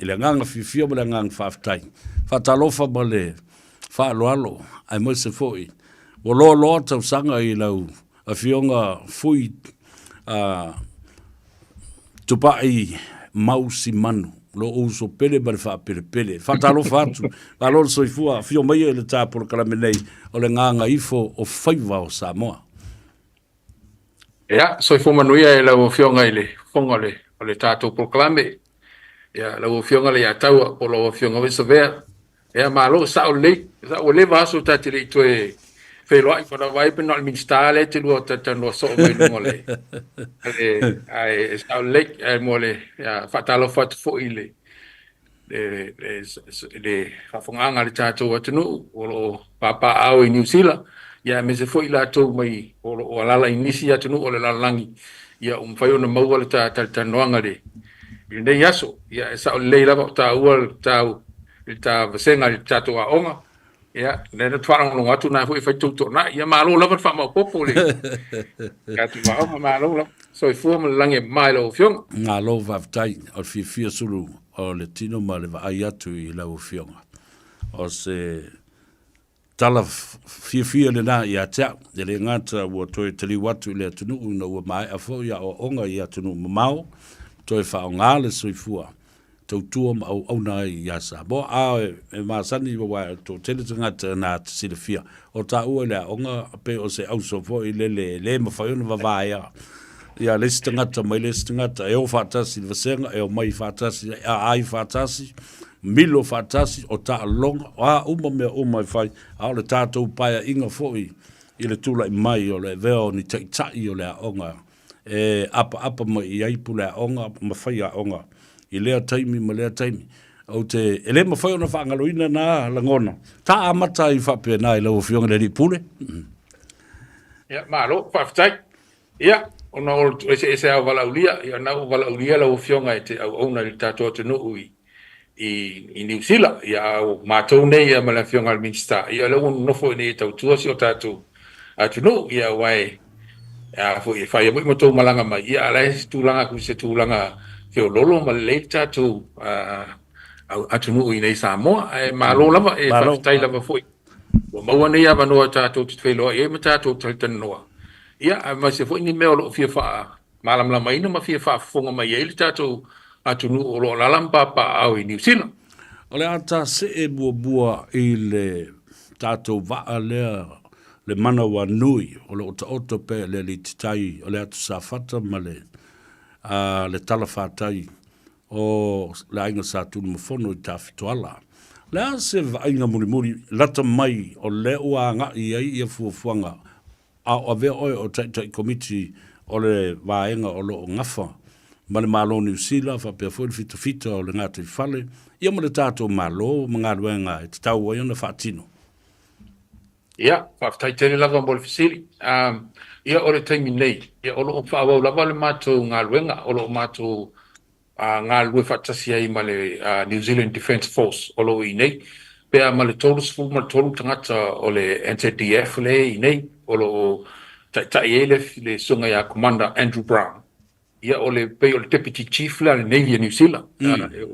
I le agaga fiafia ma le agaga faafetai. Faatalofa ma le faaaloalo aemaise foi ua loaloa tausaga i lau Afioga Fui Tupai Mau Simanu, lou uso pele ma le faapelepele. Faatalofa atu, malo le soifua, afio maia i le ta polokalame nei o le Gagaifo o Faiva o Samoa. Ia, soifua manuia i lau Afioga i le Fofoga o le tatou polokalame. Ia, lau Afioga Leiataua po o lau Afioga foi Savea. Ia, malo, sao lelei. Sa ua leva aso ta te le i toe feiloai, ona vaai pe na o le Minisita lea e te lua talatalanoa soo mai luga o le, ae sao lelei. Ae mo le, ia, faatalofa atu foi i le le faafofogaaga a le tatou atunuu o lo o papaaao i Niu Sila, ia aemaise foi i latou mai o lo o alaala i nisi atunuu o le lalolagi, ia ua mafai ona maua le ta talatalanoaga i lenei aso. Ia e sao lelei lava o taua le ta vasega i le tatou aoga. Ia, lea na faalogologo atu na foi e fai tou toonai. Ia malo lava le faamaopoopo le tatou aoga, malo lava. Soifua ma le lagi e mama i lau Afioga. Malo faafetai. O le fiafia sulu o le tino ma le vaai atu i lau Afioga. O se tala fiafia lena ia te au. E le gata ua toe taliu atu i le atunuu ina ua maea foi aoaoga i atunuu mamao, toe faaaoga le soifua tautua ma auauna ai iā Samoa. A e masani aua e toatele tagata na te silafia, o taua i le aoga pei o se auso foi lele e le mafai ona vavaea ia le isi tagata mai le isi tagata, e o faatasi i le vasega, e omai faatasi, e aai faatasi, milo faatasi, o taaloga, o a uma mea uma e fai, a o le tatou paeaiga foi i le tulai mai o le avea o ni taitai o le aoga e apaapa mai i ai pule aoga ma faiaoga i lea taimi ma lea taimi. Ou te, e le mafai ona faagaloina na lagona. Ta amata ai faapena i lau Afioga i le Alii Pule. Ia, malo, faafetai. Ia, ona o le eseese lava o valaaulia, ia na ua valaaulia lau Afioga e te auauna i le tatou atunuu i i Niu Sila. Ia, a o matou nei ia ma le Afioga i le Minisita, ia o lea ua nonofo i inei e tautua si o tatou atunuu, ia aua e a foi e fai ai foi ma tou malaga mai, ia a o la e tulaga atu i se tulaga feoloolo ma lelei le tatou atunuu i inei i Samoa. Ae malo lava, e faafetai lava foi ua maua nei avanoa tatou te feiloai ai ma tatou talatalanoa, ia aemaise foi ni mea o lo o fia faa malamalamaina ma fia faafofoga mai ai le tatou atunuu o lo o alaala ma papaaao i Niu Sila. O le a ta see muamua i le tatou vaa lea le manawanui o lo o taoto pea i le alititai o le Atu Safata ma le le talafatai o le aiga Sa Tunumafono i Tafitoala. O le a se vaaiga mulimuli lata mai o lea ua agai i ai ia fuafuaga a o avea oe o Taitai Komiti o le vaega o lo o gafa ma le Malo o Niu Sila faapea foi le fitafita o le gataifale, ia ma le tatou Malo ma galuega e tatau ai ona faatino? Ia, faafetai tele lava mo le fesili. Ia, o le taimi nei, ia, o lo o faaauau lava le matou galuega, o lo o matou galulue faatasi ai ma le New Zealand Defence Force o lo o i inei, pe a ma le 33 tagata o le NZDF lea e i inei, o lo o taitai ai le susuga ia Commander Andrew Brown. Ia o le pei o le Deputy Chief lea a le Navy a Niu Sila,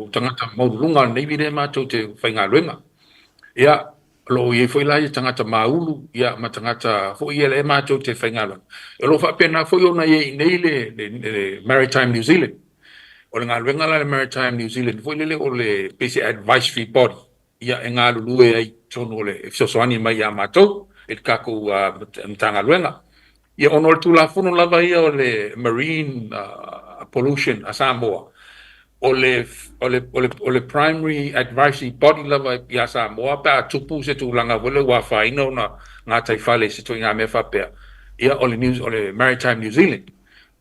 o tagata maualuluga a le Navy lea matou te faigaluega. Ia, O lo o i ai foi la ia tagata māulu ia ma tagata foi ia lea matou te faigaluega. O lo o faapena foi ona i ai i inei le, le, le Maritime New Zealand. O le galuega la a le Maritime New Zealand foi lele o le pei se advisory body ia e galulue ai i totonu o le e fesoasoani mai ia matou i le tatou Matagaluega. Ia ona o le Tulafono lava ia o le Marine Pollution a Samoa, o le, o le, o le, o le primary advisory body lava ia Samoa pe a tupu se tulaga foi lea ua afaina ona gataifale i se ituaiga mea faapea, ia o le New, o le Maritime New Zealand.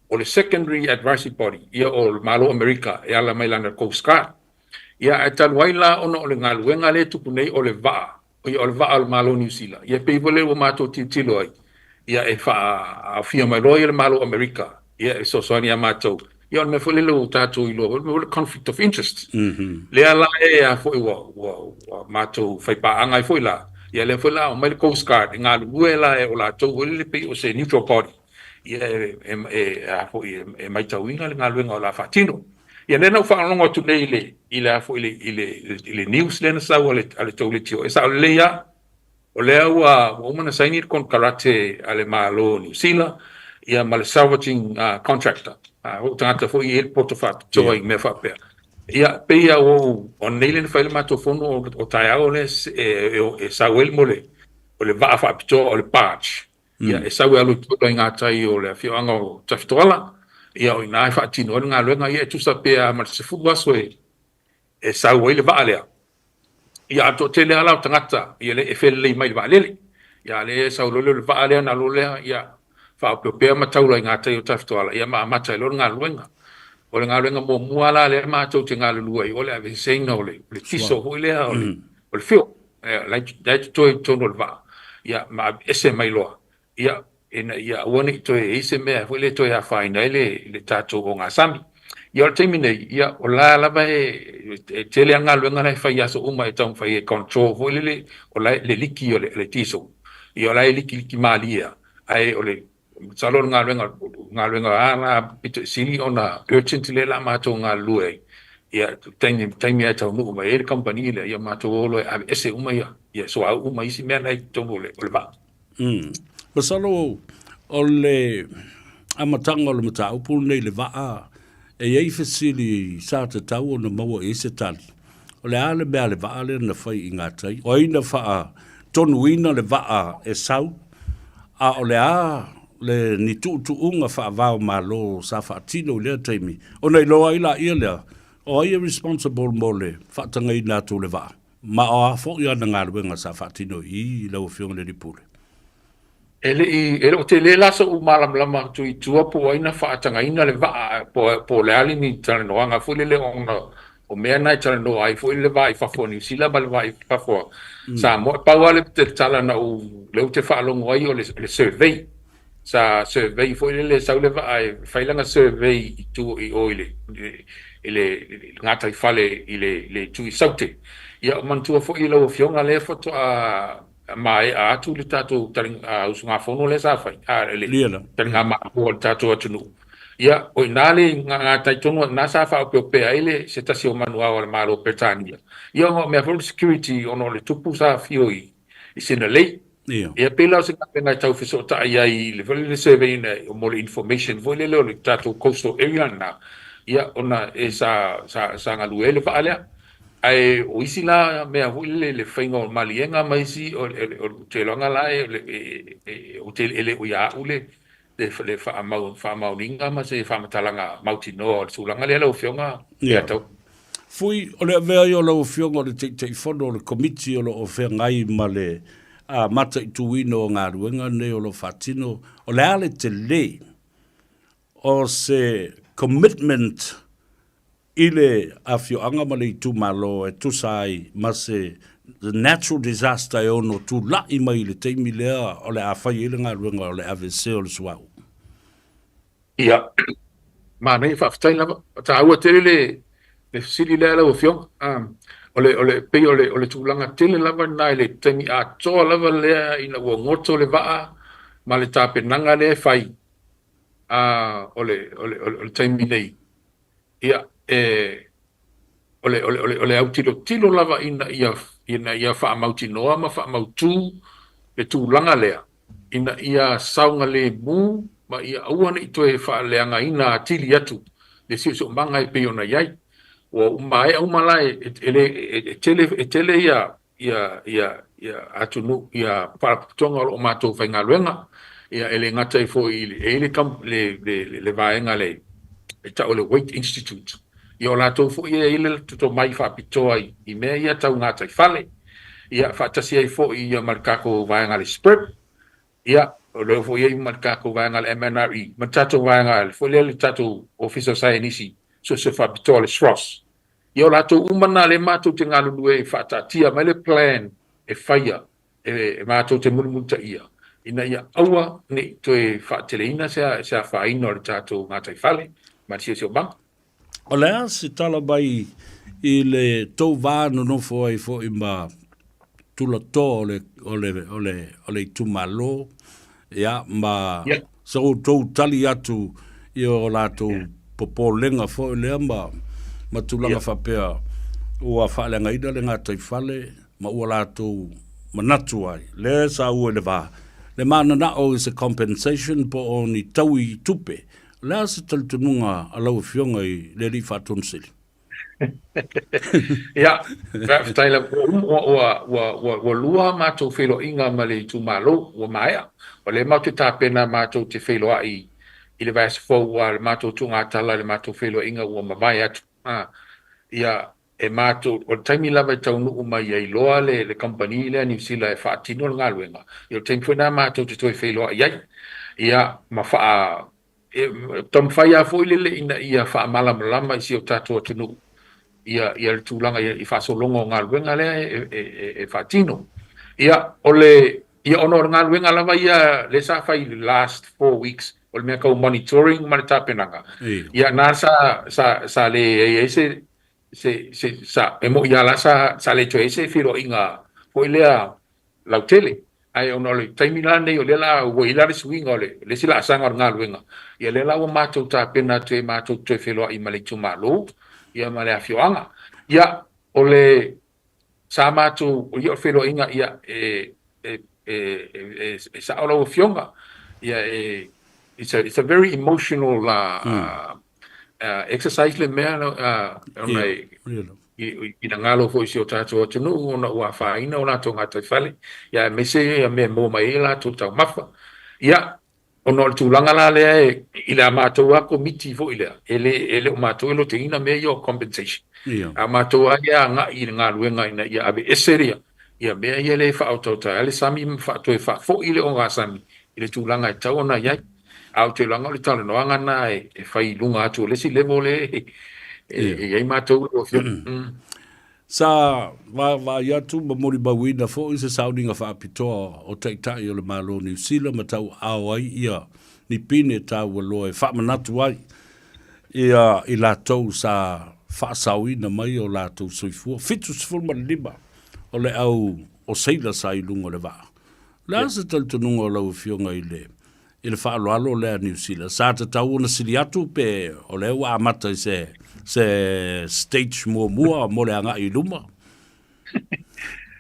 O le secondary advisory body, ia o le Malo o Amerika e ala mai lana Coast Guard. Ia ae talu ai la ona o le galuega lea e tupu nei o le vaa, ia o le vaa o le Malo o Niu Sila, ia pei foi lea ua matou tilotilo ai, ia e faaaofia mai loa ia le Malo o Amerika, ia e fesoasoani ia matou. Ia o le mea foi lele ua tatou iloa foi, o le mea foi lele conflict of interest. Lea la e a foi ua, ua, ua matou faipaaga ai foi la, ia lea foi la aumai le Coast Guard e galulue la e o latou foi lele pei o se neutral body, ia e, e, e, a foi e, e maitauina le galuega o le a faatino. Ia lea na ou faalogologo atu nei i le i le a foi i le i le i le news lea na sau a le a le tou leitio, e sao lelei lava, o lea ua ua uma ona saini le konekarate a le Malo o Niu Sila ia ma le salvaging contractor, o tagata foi e i ai le poto faapitoa i mea faapea. Ia, pei lava ua ou, o nei lea na fai le matou fono o taeao lea e sau ai mo le o le vaa faapitoa o le barge. Ia, e sau e alu i tua i gatai o le afioaga o Tafitoala, ia o i ina e faatino ai le galuega, ia e tusa pe a ma le 10 aso e sau ai le vaa lea. Ia, a o le toatele lava la o tagata, ia e felelei mai i le vaalele. Ia, a o lea e sau loa lea o le vaa lea ona alu loa lea, ia, faaopeopea ma taula i gatai o Tafitoala, ia ma amata ai loa le galuega. O le galuega muamua la lea matou te galulue ai, o le aveeseina o le tiso foi lea o le o le fuel, la e totoe i totonu o le vaa, ia, ma aveese mai loa, ia, ina ia aua ne i toe i ai se mea foi lea e toe afaina ai le tatou ogasami. Ia, o le taimi nei, ia, o la lava e tele lava galuega la e fai i aso uma e taumafai e control foi lele, o la le liki o le diesel, ia, o la e likiliki malie lava, ae o le masalo o le galuega, galuega lava la pito i sili ona urgent lea o le a matou galulue ai, ia, taimi taimi lava e taunuu mai ai le kamupani lea, ia matou o loa e aveese uma ia ia suauu ma isi mea la e i totonu o le vaa. Masalo o le amataga o le mataupu lenei i le vaa, e i ai fesili sa tatau ona maua i ai se tali. O le a le mea a le vaa lea na fai i gatai? O ai na faatonuina le vaa e sau? A o le a le ni tuutuuga faava o Malo sa faatino i lea taimi ona iloa ai laia lea o ai e responsible mo le faatagaina atu o le vaa? Ma o a foi ana galuega sa faatino i i lau Afioga i le Alii Pule? E le i, e le o tele la soʻu malamalama atu i tua po o ai na faatagaina le vaa, po o le a ni talanoaga foi lele ona o mea na e talanoa ai foi le va i fafo o Niu Sila ma le va i fafo o Samoa. E pau lava le tala na ou, lea ou te faalogo ai o le survey. Sa survey foi lele, sau le vaa e fai lana survey i tua i o i le i le gataifale i le itu i Saute. Ia manatua foi lau Afioga lea faatoa maea atu le tatou usugafono lea sa fai, le taligamalo a le tatou atunuu. Ia, o i ina le gatai tonu, o i ina sa faaopeopea ai le se tasi o manuao a le Malo o Peretania. Ia, ona o mea foi o le security, ona o le tupu sa afio i Sinalei. Ia, pei la o se galuega e tau fesootai ai i le foi lele survey ina mo le information foi lele o le tatou coastal area lena, ia, ona e sa galue ai le vaa lea. Ae o isi la mea foi lele le faiga o maliega ma isi, o ou te iloaga la e ou te e le o ia au le le faamaoniga ma se faamatalaga mautinoa o le tulaga lea lau Afioga Leatau. Fui, o le avea ai o lau Afioga o le Taitaifono o le Komiti o lo o feagai ma le mataituina o galuega nei o lo o faatino, o le a le tele o se commitment i le afioaga ma le itumalo e tusa ai ma se natural disaster e ono tulai mai i le taimi lea o le a fai ai le galuega o le aveesea o le suauu. Ia, manaia, faafetai lava. E taua tele le le fesili lea lau Afioga. O le, o le, pei o le, o le tulaga tele lava lena i le taimi atoa lava lea ina ua goto le vaa ma le tapenaga lea e fai, o le, o le, o le taimi nei. Ia, e, o le, o le, o le, o le autilotilo lava ina ia, ina ia faamautinoa ma faamautu le tulaga lea, ina ia saogalemu ma ia aua ne i toe faaleagaina atili atu le siosiomaga e pei ona i ai. Ua maea uma la e, e, e, e tele, e tele ia, ia, ia, ia atunuu, ia faalapotopotoga o lo o matou faigaluega, ia e le gata ai foi i le, e i ai le, le, le, le, le vaega le, e tau o le Waitt Institute. Ia o latou foi e i ai le tomai faapitoa i, i mea ia tau gataifale. Ia faatasi ai foi ia ma le tatou vaega le SPRIP, ia o lea foi i ai ma le tatou vaega le MNRE, ma le tatou vaega foi lea le tatou Ofisa o Saienisi Suesue Faapitoa le SROS. Ia o latou uma na lea matou te galulue e faataatia mai le plan e faia e matou te mulimulitaia ina ia aua ne i toe faateleina se afaina o le tatou gataifale ma le siosiomaga. O le a se tala mai i le tou va nonofo ai foi ma tulatoa o le, o le, o le, o le itumalo, ia, ma sa outou tali atu i o latou popolega foi lea ma ma tulaga faapea ua faaleagaina le gataifale ma ua latou manatu ai, lea sa ua i le va, le mananao i se compensation po o ni taui tupe. O le a se talitonuga a lau Afioga i le Alii Faatonu Sili? Ia, faafetai lava. Ua, ua, ua, ua, ua lua a matou feiloaiga ma le itumalo, ua maea. O lea matou te tapena matou te feiloai i le vaiaso fou, aua o le matou tuugatala i le matou feiloaiga ua mavae atu. Ia, e matou, o le taimi lava e taunuu mai ai loa le, le kamupani lea a Niu Sila e faatino le galuega, ia o le taimi foi lena matou te toe feiloai ai, ia, ma faa, e taumafai lava foi lele ina ia faamalamalama i si o tatou atunuu ia, ia le tulaga ia, i faasologa o galuega lea e, e, e, e faatino. Ia, o le, ia ona o le galuega lava ia lea sa fai i le last 4 weeks, o le mea tau monitoring ma le tapenaga. Ia na sa, sa, sa leai ai se, se, se, sa, e mo'i lava la sa, sa le toe ai se feiloaiga foi lea lautele. Ae ona o le taimi la lenei o lea la ua i ai la le suiga o le, le isi laasaga o le galuega, ia lea la ua matou tapena atu ai matou te toe feiloai ma le itumalo, ia ma le afioaga. Ia, o le, sa matou, ia o le feiloaiga, ia, e, e, e, e, e sao lau Afioga, ia e, it's a, it's a very emotional exercise le mea, ona e, i finagalo foi i si o tatou atunuu ona ua afaina o latou gataifale, ia aemaise ia mea e maua mai ai a latou taumafa. Ia, ona o le tulaga la lea e, i le a matou lava komiti foi lea, e le, e le o matou e loteina mea ia o compensation. A o matou lava ia e agai i le galuega ina ia aveese ia, ia mea ia lea e faaotaota ai le sami ma toe faafoi le ogasami i le tulaga e tatau ona i ai. Ae ou te iloaga o le talanoaga lena e fai i luga atu o le isi level lea e i ai matou lau Afioga. Sa vaavaai atu ma molimauina foi se sauniga faapitoa o Taitai o le Malo o Niu Sila ma tauaao ai ia ni pine taua loa e faamanatu ai ia i latou sa faasaoina mai o latou soifua. 75 o le au o seila sa i luga o le vaa. O le a se talitonuga o lau Afioga i le i le faaaloalo lea a Niu Sila? Sa tatau ona sili atu pe o lea ua amata i se se stage muamua mo le agai i luma?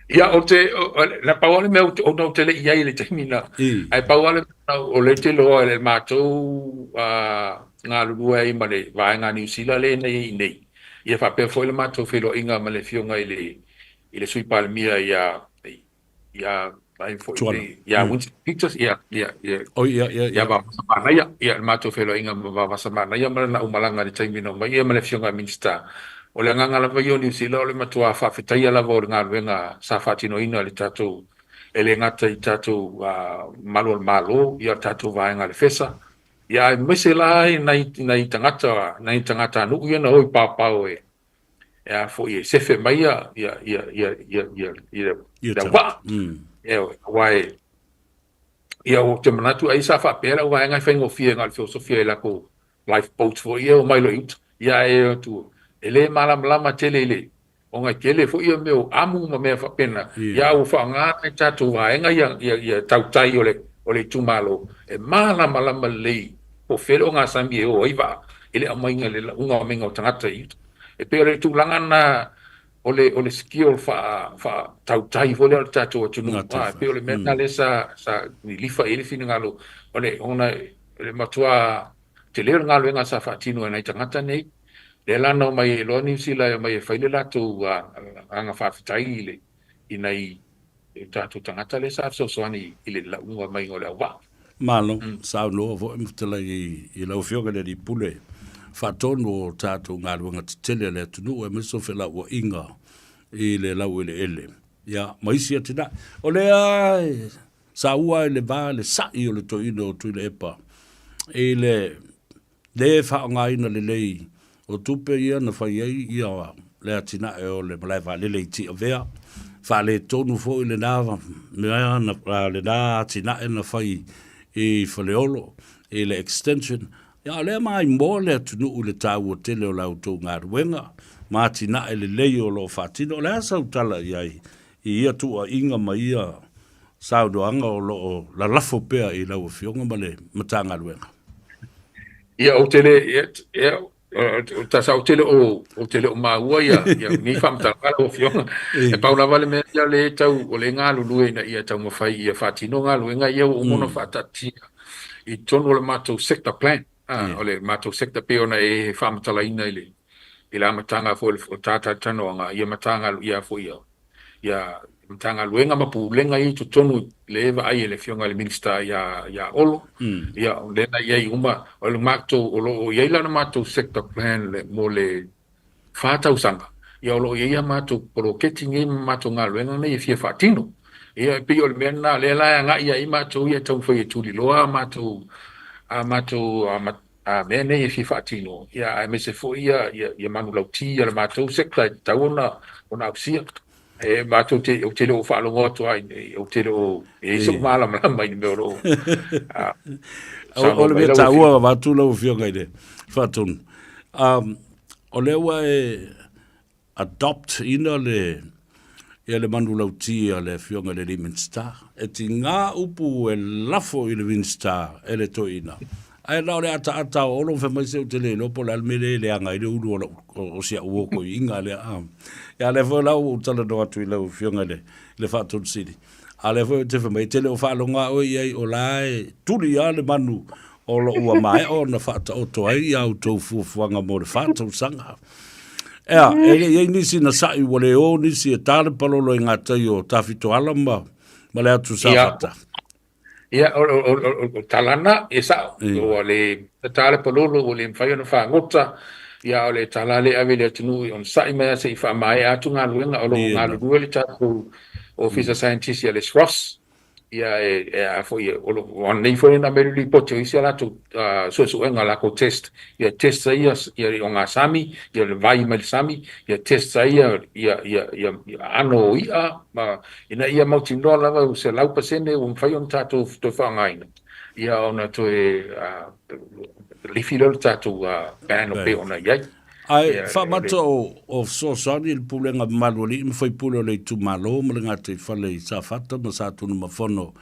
Ia, ou te, na pau lava le mea ona ou te le i ai i le taimi na, ae pau lava le mea o lea ou te iloa i le matou galulue ai ma le vaega a Niu Sila lea na i ai nei, ia faapea foi le matou feiloaiga ma le Afioga i le i le Sui Palemia ia ia ai foi Tuala. Ia Winston Peters, ia ia ia oh, ia ia ia Vaovasa Manaia, ia le matou feiloaiga ma Vaovasa Manaia ma lana aumalaga i le taimi na omai ia ma le Afioga i le Minisita. O le agaga lava ia o Niu Sila o le matua faafetaia lava o le galuega sa faatinoina e le tatou, e le gata i tatou malu o le Malo, ia o le tatou vaega a le FESA, ia aemaise la nai nai tagata nai tagatanuu ia na o i paopao e e a foi e sefe mai ia ia ia ia ia ia ia ia le auvaa. Ioe, aua e ia ou te manatu ai sa faapea lau vaega e faigofie na o le feosofia i latou life boats foi ia e omai loa i uta. Ia ae atu e le malamalama tele i le ona e tele foi ia mea o amu ma mea faapena. Ia a ua faaaoga e tatou vaega ia ia ia tautai o le o le itumalo e malamalama lelei po o fea le ogasami e o ai vaa i le aumaiga i le lauga maiga o tagata i uta. E pei o le tulaga lena o le o le skill faa faatautai foi lea o le tatou atunuu. A e pei o le mea lena lea sa sa lilifa i ai le finagalo o le ona o le matua tele o le galuega sa faatino e nai tagata nei. Lea la na omai ai loa Niu Sila e omai e fai le latou agaga faafetai i le i nai o tatou tagata lea sa fesoasoani i le lauga maiga o le auvaa. Malo, saunoa foi ma fetalai i lau Afioga i le Alii Pule Faatonu o tatou galuega tetele a le atunuu aemaise o felauaiga i le laueleele, ia, ma isi atinae. O lea e saua ai le va le sa'i o le toeaina o Tuilaepa i le le faaaogaina lelei o tupe ia na fai ai ia le atinae o le malae vaalele i Tiavea, faaletonu foi lena mea na, lena atinae na fai i Faleolo i le extension. Ia, o lea maimoa le atunuu i le taua tele o la outou galuega ma atinae lelei o lo o faatino. O le a sau tala i ai i ia tuuaiga ma ia saunoaga o lo o lalafo pea i lau Afioga ma le Matagaluega? Ia, ou te le, ia, ia, Tasa ou te le o, ou te le o maua ia, ia ni faamatalaga lau Afioga. E pau lava le mea ia le tau, o le galulue ina ia taumafai ia faatino galuega ia ua uma ona faataatia i totonu o le matou sector plan. O le matou sector pei ona e faamatalaina i le i le amataga foi o ta talatalanoaga, ia matagalu ia foi ia ia Matagaluega ma Pulega ia i totonu le vaai e le Afioga i le Minisita ia ia Olo. Ia o lea na i ai uma o le matou o lo o i ai la le matou sector plan le mo le 4 tausaga. Ia o lo o i ai a matou poloketi nei ma matou galuega nei e fia faatino. Ia e pei o le mea lena lea la e agai ai matou ia e taumafai e tuliloa a matou mea nei e fia faatino, ia aemaise foi ia manulauti a le matou sector e tatau ona ausia. E matou te, ou te le o faalogo atu ai, ou te le o i ai so'u malamalama i le mea o lo o O le mea taua avatu lau Afioga i le Faatonu, o lea ua e adopt ina le ia le manulauti a le Afioga i le alii Minisita. E tiga upu e lafo i le Minisita e le toeaina, ae na o le ataata o Olo fai mai se ou te le iloa po o le a le mea lea e leaga ai le ulu o lau o si au uo toeaina lea. Ia lea foi la ua ou talanoa atu i lau Afioga i le Faatonu Sili, a o lea foi ou te fai mai, e te le o faalogo lava oe i ai o la e tuli lava le manu o lo o ua maea ona faataoto ai a outou fuafuaga mo le 4 tausaga. Ea, e le i ai nisi na sa'i ua le o nisi e ta le palolo i gatai o Tafitoala ma le atu Safata. Ia, o tala na, e sa'o, ua le ta le palolo, ua le mafai ona fagota, ia o le tala lea e ave i le atunuu i onosai mai lava se i faamaea atu galuega, o lo o galulue le tatou Ofisa Scientist ia Les Ross, ia e a foi, o lo o nei foi na aumai le lipoti o isi a latou suesuega, latou test, ia test ai ia ogasami, ia le vai mai le sami, ia test ai ia aano o i'a ma ina ia mautinoa lava ua 100% ua mafai ona tatou toe faaaogaina, ia ona toe lifi lea o le tatou ban o pei ona i ai. Ae faamata o fesoasoani i le pulega mamalu a alii ma faipule o le itumalo ma le gataifale i Safata ma Satunumafono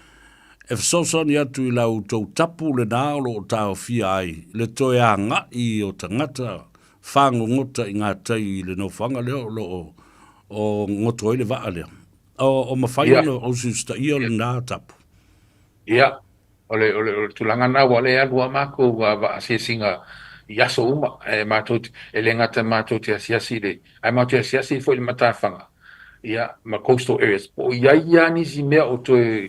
e fesoasoani atu i la outou tapu lena o lo o taofia ai le toe agai o tagata fagogota i gatai i le nofoaga lea o lo o goto ai le vaa lea. O mafai ona usitaia lena tapu? Ia, o le tulaga lena ua le alu a matou asiasiga i aso uma. E matou e le gata matou te asiasi le ae matou te asiasi foi i le matafaga, ia ma coastal areas po o i ai lava nisi mea o toe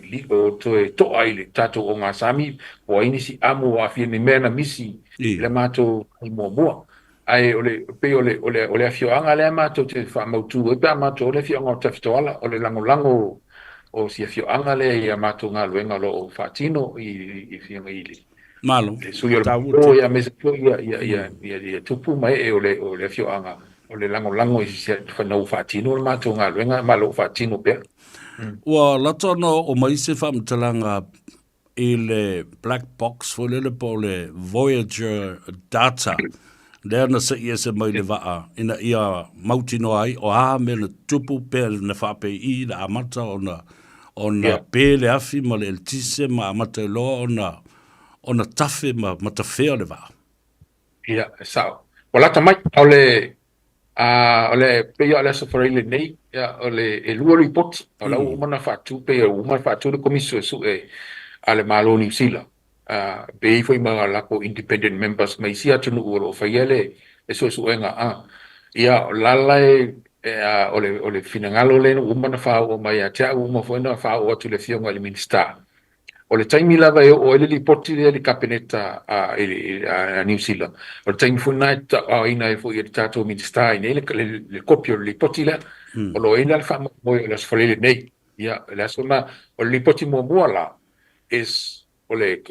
to'a i le tatou ogasami, po o ai nisi amo o aafia, ni mea na misi i le matou ai muamua. Ae o le pei o le afioaga lea matou te faamautu ai pe a matou o le afioaga o Tafitoala, o le lagolago o si afioaga lea i a matou galuega o lo o faatino i afioga i le Malo. le sui o le Malo, ia aemaise foi ia tupu ma ee o le afioaga, o le lagolago i si ina ua faatino le matou galuega ma o lo o faatino pea. Ua lata ona oo mai se faamatalaga i le black box foi lele po o le Voyager data lea na se'i ese mai le vaa ina ia mautinoa ai o a mea na tutupu pe na faapei na amata ona pe le afi ma le eletise ma amata ai loa ona tafe ma tafea le vaa. Ia, e sa'o. Ua lata mai, o le pei o le Aso Faraile nei, ia, o le e lua lipoti, o la ua uma ona faatu, pei ua uma ona faatu le Komisi Suesue a le Malo o Niu Sila, pe i ai foi ma latou independent members mai isi atunuu o lo o faia le suesuega. Ia, o la la e o le finagalo lea ua uma ona faaoo mai ia te au, ua uma foi ona faaoo atu i le Afioga i le Minisita. O le taimi lava e oo ai le lipoti lea i le Kapeneta a Niu Sila, o le taimi foi lena e tauaaoina ai foi e le tatou Minisita i inei le kopi o le lipoti lea. O lo o i ai la le faamoemoe o le Aso Faraile nei. Ia, o le aso lena, o le lipoti muamua la, is o le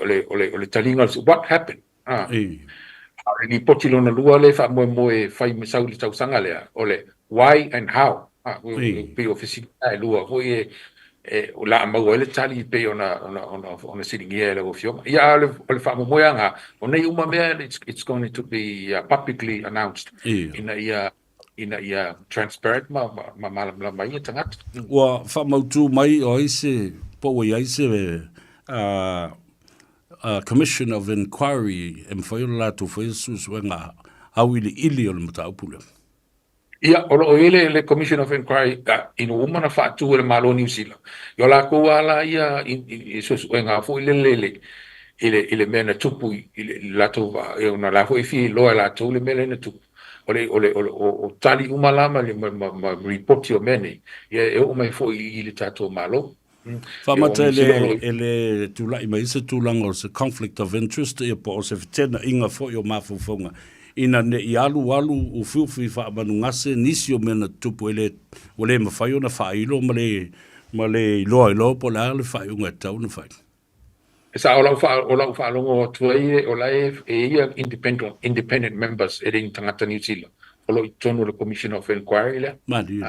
taliga o le what happened. A o le lipoti lona lua lea e faamoemoe e fai ma sau i le tausaga lea, o le why and how. Pei o fesili na e lua foi e o le a maua ai le tali pei ona siligia e lau Afioga. Ia, a o le faamoemoeaga, o nei uma mea, it's going to be publicly announced ina ia transparent ma malamalama ai ia tagata. Ua faamautu mai o ai se po ua i ai se Commission of Inquiry e mafai ona latou faia suesuega. Auiliili o le mataupu lea. Ia, o lo o i ai le, le Commission of Inquiry ina ua uma ona faatu e le Malo o Niu Sila. Ia, o latou lava la ia i, i, i suesuega foi lele i le, i le, i le mea na tupu i, i le, i le latou vaa, ia, ona la foi e fia iloa e latou le mea lea na tupu. O le, o le, o, le, o, o tali uma la ma, ma, ma, ma ripoti o mea nei, ia e oo mai foi i le tatou Malo. Faamata e le, e le tulai mai se tulaga o se conflict of interest ia po o se feteenaiga foi o mafaufauga ina ne i alu alu ufiufi faamanugase nisi o mea na tutupu e le, ua le mafai ona faailo ma le, ma le iloa iloa po o le a le faaiuga e tatau ona fai. E sao lau wha, o lau whaalongo atu ai, o la e, e ia independent, independent members e le ni tagata New Zealand. O lo i tonu le Commission of Inquiry lea. Malie.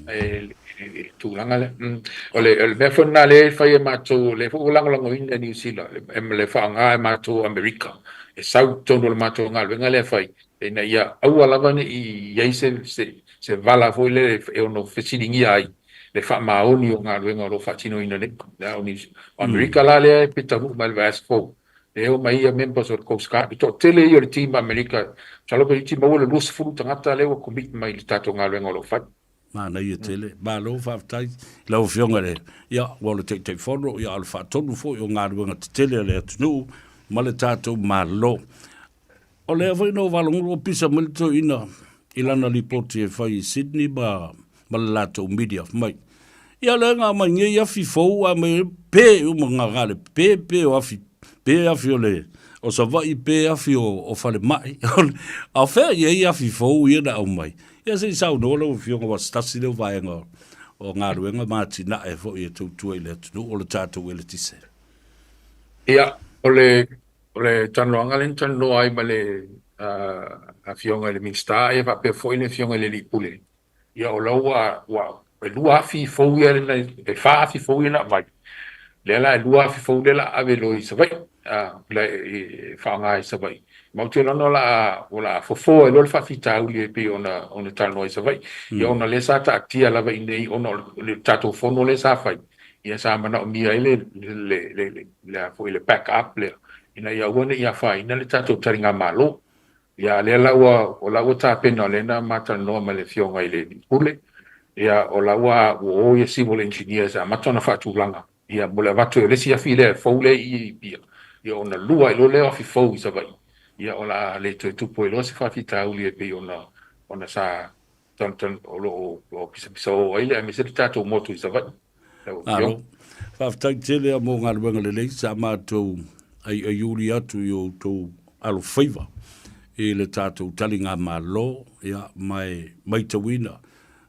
E, i le tulaga lea. O le, o le mea foi lena lea e fai e matou, lea foi ua lagolagoina e Niu Sila, e, le faaaoga e matou Amerika, e sau i totonu o le matou galuega lea e fai, ina ia aua lava ne i i ai se, se, se vala foi lea e ono fesiligia ai le faamaoni o galuega o lo o faatinoina nei. O Niu Sila. O Amerika la lea pe taunuu mai le vaiaso fou, e omai ia members o le Coast Guard. E toatele ia o le team Amerika, masalo pe iti maua le 20 tagata lea ua commit mai i le tatou galuega o lo o fai. Manaia tele. Malo faafetai i lau Afioga i le, ia, ua o le Taitaifono, ia, o le faatonu foi o galuega tetele a le atunuu ma le tatou Malo. O lea foi na ou faalogologo ua pisa mai le toeaina i lana lipoti e fai i Sydney ma, ma le latou media mai. Ia lea na aumai nei afi fou a mai pe uma nga nga le pe pe o afi pe afi o le o Savaii pe afi o, o falemai. A o fea i ai afi fou ia na aumai. Ia se i saunoa lau Afioga aua se tasi lea o vaega o galuega ma atinae foi e tautua i le atunuu o le tatou eletise. Ia, o le O le talanoaga lea na talanoa ai ma le Afioga i le Minisita ia faapea foi le Afioga i le Alii Pule, ia o la ua, ua, e lua afi fou ia na, e fa afi fou ia na aumai, lea la e lua afi fou lea la a ave loa i Savaii, la e faaaoga i Savaii. Ma ou te iloa o le a, o le a fofo ai loa le faafitauli e pei ona, ona talanoa i Savaii. Ia ona lea sa taatia lava i inei ona o le tatou fono lea sa fai, ia sa manaomia ai le, le, le, le, le a foi le back up lea ina ia aua ne i afaina le tatou taligamalo. Ia a lea la ua o la ua tapena o lea na ma talanoa ma le afioga i le Pule, ia o la ua ua o ia civil engineers e amata ona faatulaga ia mo le avatu ai o le isi afi lea fou lea i Apia, ia ona lua ai loa lea o afi fou i Savaii, ia o le a le toe tupu ai loa se faafitauli e pei ona ona sa o lo o pisapisao ai le aemaise le tatou motu i Savaii. Lau Afioga. Malo. Faafetai tele lava mo galuega lelei sa matou aiaiuli atu i o outou alofaiva i le tatou taligamalo, ia, ma e maitauina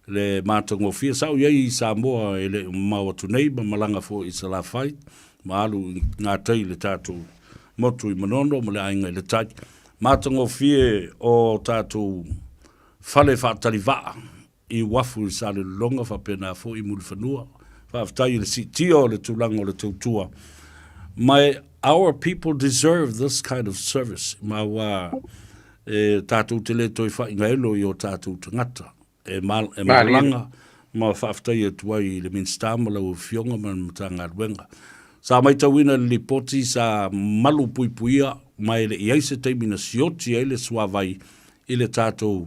le matagofie. Sa ou i ai i Samoa e le i mamao atu nei ma malaga foi i Salafai ma alu i gatai i le tatou motu i Manono ma le Aiga i le Tai. Matagofie o tatou fale faatali vaa i uafu i Salelologa faapena foi i Mulifanua. Faafetai i le siitia o le tulaga o le tautua. Ma e our people deserve this kind of service. Ma ua e tatou te le toe faaigaelo i o tatou tagata. E, ma, e malaga ma faafetai atu ai i le Minisita ma lau Afioga ma le Matagaluega. Sa maitauina i le lipoti sa malu puipuia ma e le i ai se taimi na sioti ai le suavai i le tatou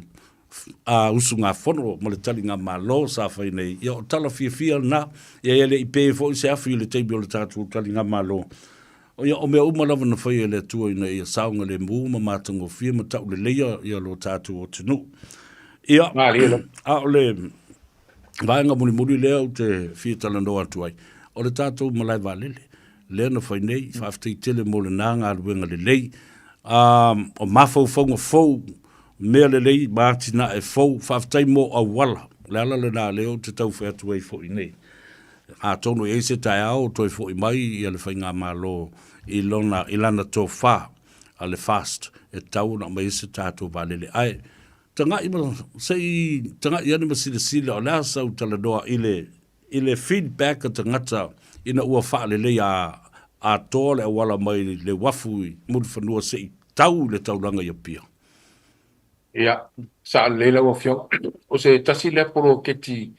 usugafono ma le taligamalo sa fai nei. Ia, o tala fiafia lena. Ia, e le i pe foi se afi i le taimi o le tatou taligamalo. Ia, o mea uma lava na faia e le Atua ina ia saogalemu ma matagofie ma tauleleia ia lo tatou atunuu. Ia, a o le vaega mulimuli lea ou te fia talanoa atu ai, o le tatou malae vaalele lea na fai nei, faafetai tele mo lena galuega lelei. O mafaufauga fou, mea lelei ma atinae fou, faafetai mo auala. O le ala lena lea ou te tau fai atu ai foi nei. Atonu e i ai se taeao o toe foi mai ia le Faigamalo i lona, i lana tofa a le FAST e tatau ona aumai ai se tatou vaalele. Ae tagai ma, se i tagai ane ma silasila o le a sau talanoa i le, i le feedback a tagata ina ua faaleleia atoa le auala mai le uafu i Mulifanua se i tau i le taulaga i Apia. Ia, sao lelei lau Afioga. O se tasi lea poloketi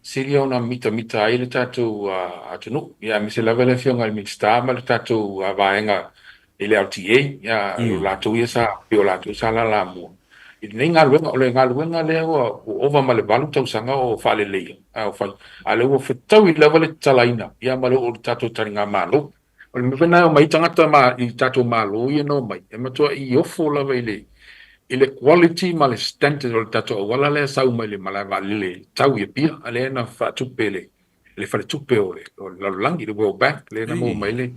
sili ona mitamita ai le tatou atunuu, ia aemaise lava le Afioga i le Minisita ma le tatou vaega i le LTA, ia, o latou ia sa, pei o latou sa lalamua i lenei galuega. O le galuega lea ua ova ma le 8 tausaga o faaleleia, a o fai, a o lea ua fetaui lava le tatalaina, ia, ma le oo i le tatou taligamalo. O le mea foi lena e omai ai tagata ma i tatou Malo ia na omai, e matuai ofo lava i le i le quality ma le standard o le tatou auala lea e sau mai le malae vaalele e tau i Apia, a lea na faatupe e le le faletupe o le o le lalolagi, le World Bank, lea na maua mai le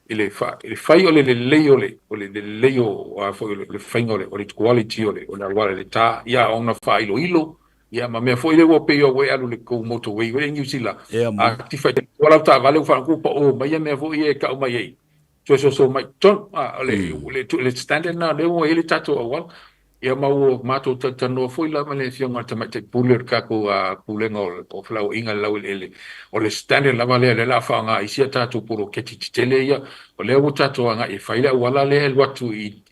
i le fa, i le fai o le lelei o le o le lelei o a foi o le faiga o le o le quality o le o le auala i le ta, ia ona faailoilo ia ma mea foi lea ua pei ua e alu i le kou motorway foi lea i Niu Sila, a tifa i tua lau taavale ua faalogo ua pao mai ia mea foi ia e tau mai ai, toe soso mai i totonu. A, o le, le, le standard lena lea ua i ai le tatou auala. Ia ma ua matou talatalanoa foi la ma le Afioga i le Tamaitai Pule o le tatou Pulega o Felauaiga i le Laueleele, o le standard lava lea o lea o le a faaaoga i isi a tatou poloketi tetele ia, o lea ua tatou agai e fai le auala lea e alu atu i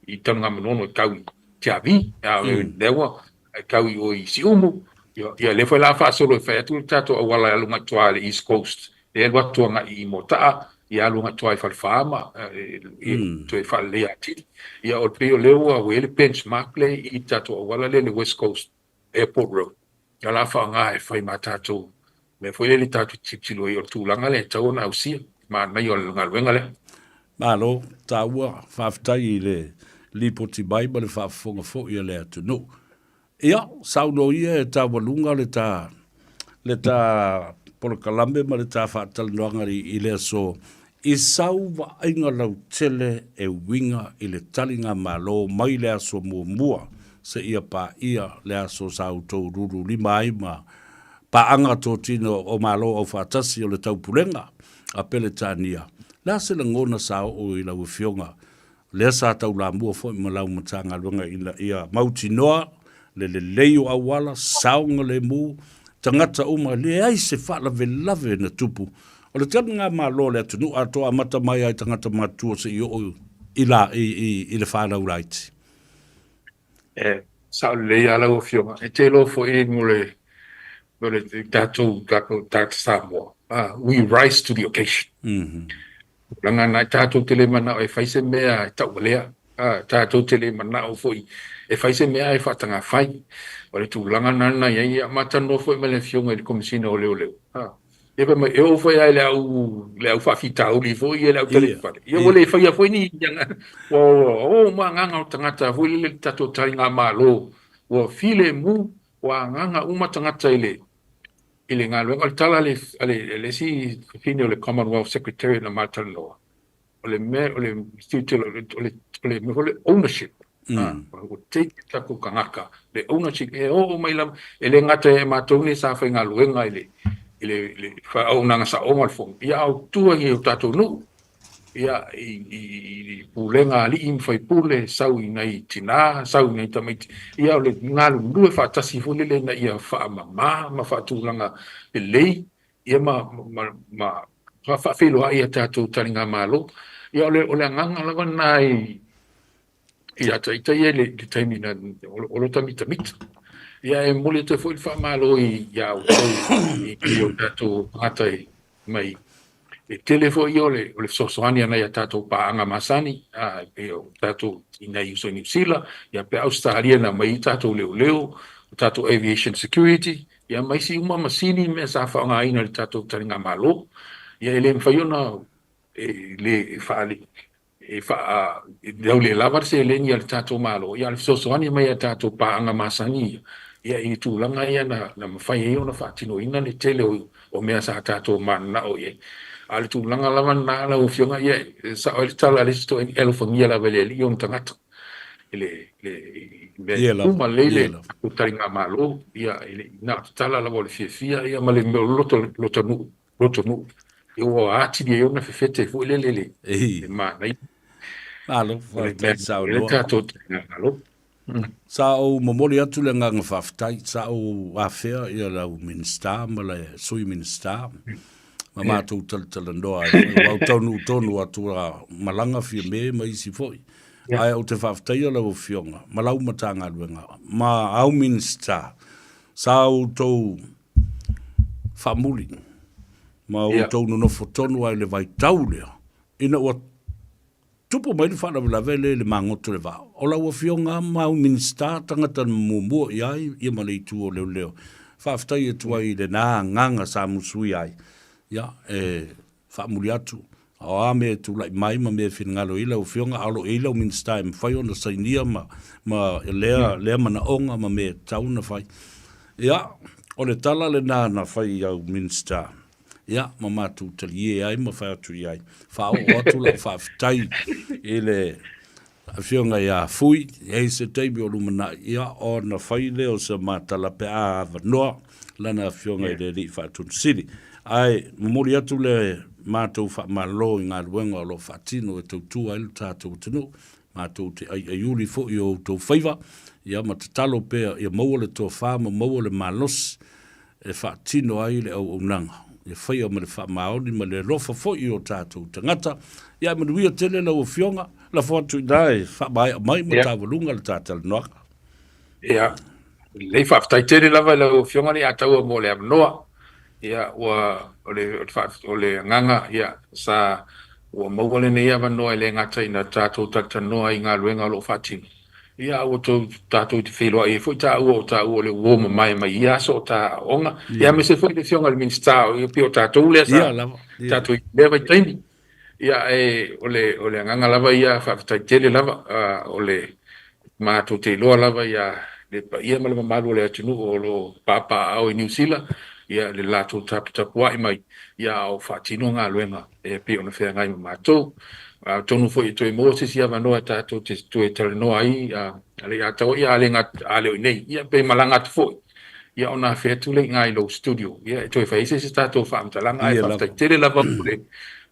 i Tanugamanono e tau i Tiavi, a o lea ua e tau i o i Siumu, ia lea foi o le a faasolo e fai atu le tatou auala e alu agai tua i le East Coast, lea e alu atu agai i Moataa, ia alu agai tua i Falefa ma toe faaleleia atili. Ia o pei o lea ua i ai le benchmark lea i le tatou auala lea i le West Coast Airport Road, o le a faaaoga e fai ma tatou mea foi lele tatou te tilotilo ai, o le tulaga lea e tatau ona ausia, manaia o le galuega lea. Malo taua, faafetai i le lipoti mai ma le faafofoga foi a le atunuu. Ia, saunoa ia e taualuga le ta, le ta polokalame ma le ta faatalanoaga i le aso i sau vaaiga lautele e uiga i le taligamalo mai le aso muamua seia paia le aso sa outou lululima ai ma paaga totino o Malo Aufaatasi o le Taupulega a Peretania. Le a se lagona sa oo i lau Afioga lea sa taulamua foi ma lau Matagaluega ina ia mautinoa le lelei o auala, saogalemu, tagata uma, leai se faalavelave na tupu. O le taligamalo a le atunuu atoa amata mai lava i tagata matutua seia oo i la, i, i, i le fanau laiti. E sao lelei lava lau Afioga. E te iloa foi mo le, mo le tatou, tatou tagata Samoa, we rise to the occasion. Tulaga na, tatou te le manao e fai se mea e tauvalea, tatou te le manao foi e fai se mea e faatagafai. O le tulaga lena na i ai, ia ma talanoa foi ma le Afioga i le Komesina o Leoleo, ia fai mai, e oo foi lava i le au, le au faafitauli foi ia, le au talifale, ia ua le faia foi ni, ua o uma agaga o tagata foi lele i le tatou taligamalo, ua filemu, ua agaga uma tagata i le, i le galuega. O le tala a le, a le, a le isi fafine o le Commonwealth Secretariat na ma talanoa, o le mea, o le tilotilo, o le, o le, o le mea foi le ownership. Ua take e tatou tagata le ownership e oo mai lava, e le gata ia matou nei sa faigaluega i le, i le, i le faauaunaga saoga o le Fono, ia a o tua i o tatou nuu, ia, i, i, i pulega a alii ma faipule, sau i nai tinā, sau i nai tamaiti, ia o le galulue faatasi foi lele ina ia faamama ma faatulaga lelei, ia ma, ma, ma faafeiloai a tatou taligamalo. Ia o le, o le agaga lava lena i, ia ita ia i le taimi na o lota mitamita. Ia e momoli atu ai foi le faamalo ia outou i o tatou tagata mai e tele foi ia o le fesoasoani a nai a tatou paaga masani, e pei o tatou i nai uso i Niu Sila, ia pe Ausetalia na aumai ai tatou leoleo, o tatou aviation security, ia ma isi uma masini ma mea sa faaaogaina i le tatou taligamalo. Ia e le mafai ona e le faale e faa-lau lava le seleni a le tatou Malo, ia a o le fesoasoani mai a tatou paaga masani ia, ia i tulaga ia na mafai ai ona faatinoina le tele o mea sa tatou mananao i ai. A o le tulaga lava lena lau Afioga, ia e sao ai le tala a le isi toeaina, e alofagia lava e le Alii ona tagata i le mea e tupu ma lelei le tatou taligamalo, ia e le i na o le tatala lava o le fiafia ia ma le mea o le loto nuu. Lotonuu, ua atili ai ona fefete foi lele le le manaia. Malo, faafetai saunoa. Tatou Malo. Sa ou momoli atu le agaga faafetai, sa ou afea ia lau Minisita ma le Sui Minisita ma matou talatalanoa ai foi, ua ou taunuu tonu atu a malaga Fiame ma isi foi. Ae ou te faafetaia lau Afioga ma lau Matagaluega ma au Minisita sa outou faamuli ma outou nonofo tonu ai i le vaitau lea ina ua Tupu mai le faalavelave lea i le magoto o le vaa, o lau Afioga ma au Minisita, tagata na muamua i ai ia ma le itu o leoleo. Faafetai atu ai i lena agaga sa musuia ai. Ia, e faamuli atu, o a mea e tulai mai ma mea e finagalo i ai lau Afioga, a o lo o i ai lau Minisita e mafai ona sainia ma, ma lea, lea manaoga ma mea e tatau ona fai. Ia, o le tala lena na fai i au Minisita. Ia, ma matou talie ai ma fai atu i ai. Faaoo atu lau faafetai i le Afioga ia Fui, e i ai se taimi o lumanai, ia, ona fai lea o se matala pe a avanoa lana Afioga i le Alii Faatonu Sili. Ae momoli atu le matou faamalo i galuega o lo o faatino e tautua ai lo tatou atunuu, matou te aiaiuli foi i o outou faiva, ia ma tatalo pea ia maua le tofa ma maua le malosi e faatino ai le auaunaga, e faia ma le faamaoni ma le alofa foi i o tatou tagata. Ia e manuia tele lau Afioga, lafo atu i ina e faamaea mai ma taualuga le ta talanoaga. Ia, lelei, faafetai tele lava i lau Afioga Leiataua mo le avanoa. Ia, ua, o le, o le agaga, ia, sa, ua maua lenei avanoa e le gata ina tatou talatalanoa i galuega o lo o faatino, Ia, a ua tou, tatou te feiloai ai foi taua o taua o le uo mamae mai ia aso o ta aoaoga. Ia, aemaise foi le Afioga i le Minisita, e pei o tatou lea sa tatou i lea vaitaimi. Ia, e, o le, o le agaga lava ia, faafetai tele lava, o le, matou te iloa lava ia le paia ma le mamalu o le atunuu o lo o papaaao i Niu Sila, ia, le latou taputapuai mai, ia, a o faatino galuega e pei ona feagai ma matou. Atonu foi e toe maua se isi avanoa tatou te toe talanoa ai a Leiataua, ia a le a le o i inei, ia pe malaga atu foi, ia ona afe atu lea i ina i lou studio, ia e toe fai ai se isi tatou faamatalaga. Ae faafetai tele lava mo le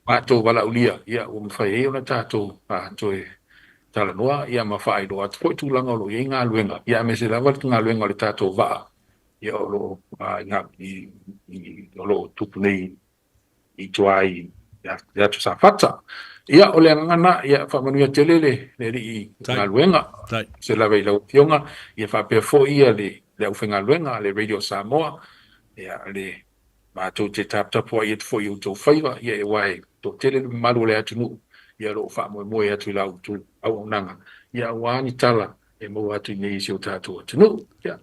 matou valaaulia, ia ua mafai ai ona tatou toe talanoa, ia ma faailoa atu foi tulaga o lo o i ai galuega, ia aemaise lava le galuega o le tatou vaa, ia o lo o o lo o tupu nei i tua i le atu Safata. Ia, o le agaga lena, ia faamanuia tele le le Alii galuega, se lava i lau Afioga, ia faapea foi ia le le aufaigaluega a le Radio Samoa, ia le matou te taputapuai atu foi i outou faiva, ia aua e toatele le mamalu o le atunuu, ia o lo o faamoemoe atu i la outou auaunaga, ia aua ni tala e maua atu i inei i si o tatou atunuu. Ia,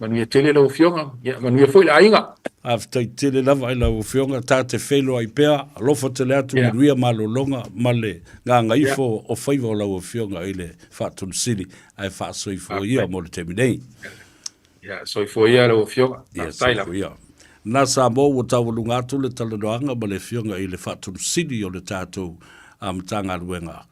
manuia tele lau Afioga, ia manuia foi le aiga. Faafetai tele lava i lau Afioga, ta te feiloai pea, alofa tele atu, manuia malologa ma le gagaifo o faiva o lau Afioga i le Faatonu Sili, ae faasoifua ia mo le taimi nei. Ia, soifua ia lau Afioga. Ia, soifua ia. Na Samoa ua taualuga atu le talanoaga ma le Afioga i le Faatonu Sili o le tatou Matagaluega.